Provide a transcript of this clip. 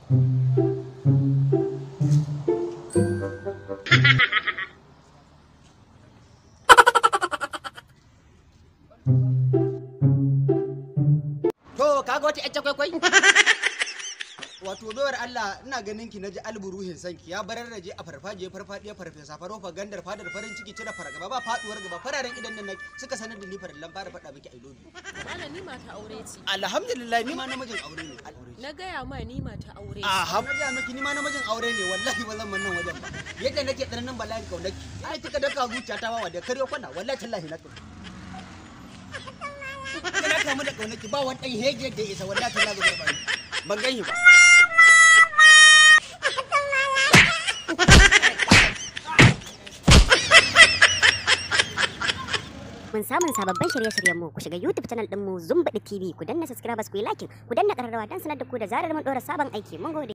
To kaga wata ƴar kwaikwai? Wato baiwar Allah, ina ganin ki naji alburuhin sanki ya bararraje a farfaje farfadiya farfesa farofa gandar fadar farin ciki cire fargaba ba faduwar gaba, fararen idan nan suka sanar da ni farillan fara faɗa miki I love you. Malam, ni mata aure ce. Alhamdulillah, ni ma namijin aure ne. Na gaya ma, ni mata aure ce. Aha, na gaya miki, ni ma namijin aure ne. Wallahi ba zan nan wajen ba. Yadda nake tsananin bala'in kaunaki. Ai kika daka zuciya ta wawa da karyo kwana, wallahi tallahi na tsoro. Ina kamu da kaunaki, ba wani ɗan hege da ya isa, wallahi tallahi ba ban gani ba. Mun samun sababbin shirye-shiryenmu, ku shiga YouTube channel ɗinmu Zumbaɗi TV, ku danna subscribers, ku yi liking, ku danna ƙararrawa don sanar da ku da zarar mun ɗora sabon aiki. Mun gode.